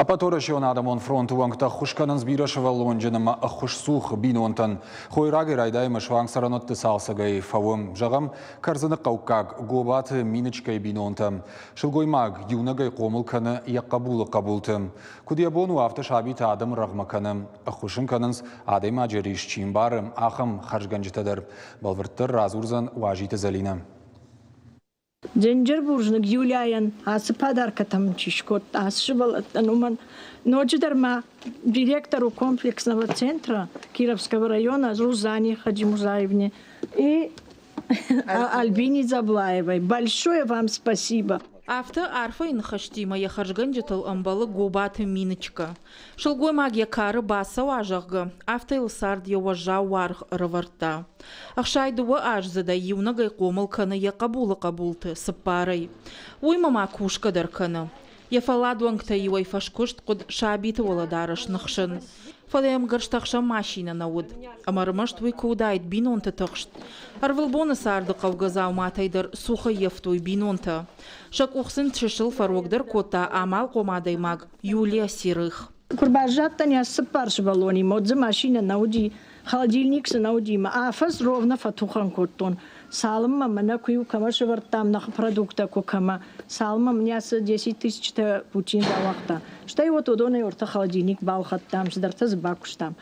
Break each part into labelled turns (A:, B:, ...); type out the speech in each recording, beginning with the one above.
A: Ӕппӕтуӕрӕсеон адӕмон фронты уӕнгтӕ ӕххуыс кӕнынц бирӕсывӕллонджын ӕмӕ ӕххуысцух бинонтӕн. Хойрагӕй райдайӕм суанг цӕрӕнуӕтты цалцӕгӕй фӕуы. Зӕгъӕм, Кӕрдзыны хъӕуккаг Гобаты Минычкӕйы бинонтӕ. Сылгоймаг иунӕгӕй хъомыл кӕны йӕ хъӕбулы хъӕбулты. Куыд йӕ бон у, афтӕ сабитӕ адӕмы рӕгъмӕ кӕны. Ӕххуыс ын кӕнынц, адӕймаджы рис чи ӕмбары, ахӕм хӕрзгӕнджытӕ дӕр. Бӕлвырддӕр радзурдзӕн Уазиты Зӕлинӕ.
B: Дынджыр бузныг Юляйӕн, ацы подаркӕтӕ мын чи скодта, ацы сывӕллӕттӕн, уымӕн. Ноджыдӕр ма директору комплексного центра Кировского района Рузане Хаджимузаевне и Альбине Заблаевой. Большое вам спасибо.
C: Афтӕ арфӕйы ныхӕстимӕ йӕ хӕрзгӕнджытыл ӕмбӕлы Гобаты Минычкӕ. Сылгоймаг йӕ кары бацӕуа, зӕгъгӕ, афтӕ йыл цард йӕ уӕззау уаргъ ӕрӕвӕрдта. 62 аздзыдӕй иунӕгӕй хъомыл кӕны йӕ хъӕбулы хъӕбулты цыппарӕй. Уыимӕ ма кусгӕ дӕр кӕны. Йӕ фӕллад уӕнгтӕй иуӕй фӕскуыст хъуыд сабиты уӕлӕдарӕс ныхсын. Фӕлӕ йӕм гӕрзтӕхсӕн машинӕ нӕ уыд. Ӕмӕ ӕрмӕст уый куы уыдаид бинонты тыхст. Ӕрвылбоны царды хъӕугӕ дзауматӕй дӕр цух ӕййӕфтой бинонтӕ. Сӕ къух сын чысыл фӕрогдӕр кодта амалхъом адӕймаг Юлия Серых.
B: Куы рбаззадтӕн йӕ цыппар сывӕллонимӕ, уӕд дзы машинӕ нӕ уыди, холодильник дзы нӕ уыди мӕ афӕдз ровно фӕтухӕн кодтон. Цалынмӕ мӕнӕ куы-иу кӕмӕ сӕвӕрдтам нӕ продукттӕ куы кӕмӕ, цалынмӕ мын ацы десять тысячтӕ Путин рауагъта. Стӕй вот уыдонӕй ӕртӕ холодильник балхӕдтам, цыдӕртӕ дзы бакуыстам.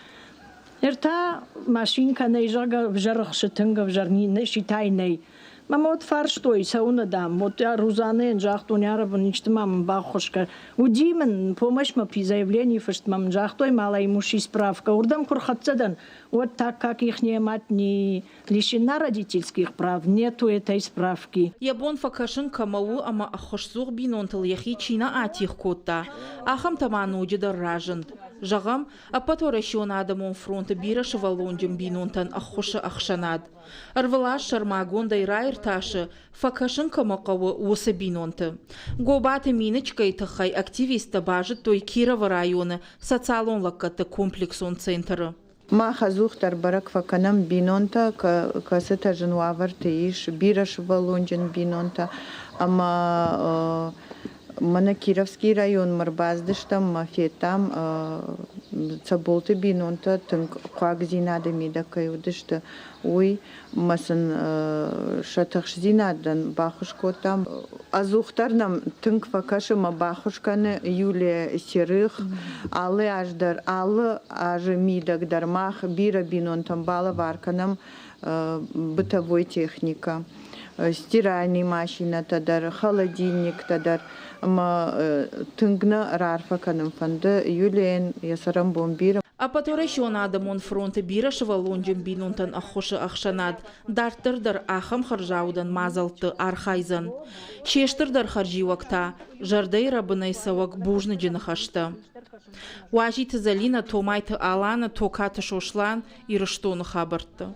B: Ныр та машинкӕ нӕй, зӕгъгӕ, ӕвзӕр ӕхсы, тынг ӕвзӕр, ситай нӕй. Мӕ вот фарстой, цӕуынӕ, дам, вот я Рузанӕйӕн загътон, арабын исты ма мын баххуыс кӕн. Уыди мын помощь мӕ заявление фыст мӕ мын загътой, малоимущий справка. Уырдӕм куы рхӕццӕ дӕн, уӕд так как ихняя мать не лишена родительских прав, нету этой справки.
C: Йӕ бон фӕкӕсын кӕмӕ у ӕмӕ ӕххуысцух бинонтыл йӕхи чи нӕ атигъ кодта, ахӕмтӕ ма ноджыдӕр разынд. Зӕгъӕм, Ӕппӕтуӕрӕсеон адӕмон фронты бирӕсывӕллонджын бинонтӕн ӕххуысы ӕхсӕнад. Ӕрвылаз сӕрмагондӕй раиртасы, фӕкӕсын кӕмӕ хъӕуы, уыцы бинонты. Гобаты Минычкӕйы тыххӕй активисттӕ базыдтой Кировы районы социалон лӕггӕдты комплексон центры.
D: Мах ӕдзухдӕр бӕрӕг фӕкӕнӕм бинонтӕ, кӕцытӕ зын уавӕрты ис, бирӕсывӕллонджын бинонтӕ ӕмӕ мӕнӕ Кировский районмӕ ӕрбацыдыстӕм ӕмӕ федтам, Цӕболты бинонтӕ тынг хъуагдзинады мидӕг кӕй уыдысты, уый ӕмӕ сын сӕ тыхстдзинадӕн баххуыс кодтам. Ӕдзухдӕр нӕм тынг фӕкӕсы ӕмӕ баххуыс кӕны Юлия Серых. Алы аз дӕр, алы азы мидӕг дӕр мах бирӕ бинонтӕн балӕвар кӕнӕм бытовой техникӕ, стиральный машинӕтӕ дӕр, холодильниктӕ дӕр. Ӕмӕ тынг нӕ раарфӕ кӕнын фӕнды Юлийӕн йӕ цӕрӕнбон бирӕ.
C: Ӕппӕтуӕрӕсеон адӕмон фронты бирӕсывӕллонджын бинонтӕн ӕххуысы ӕхсӕнад дарддӕр дӕр ахӕм хӕрзаудӕн мадзӕлтты архайдзӕн. Се стырдӕр хӕрзиуӕг та зӕрдӕйы рӕбынӕй цӕуӕг бузныджы ныхӕстӕ. Уазиты Зӕлинӕ, Томайты Алана, Токаты Сослан, Ирыстоны хабӕрттӕ.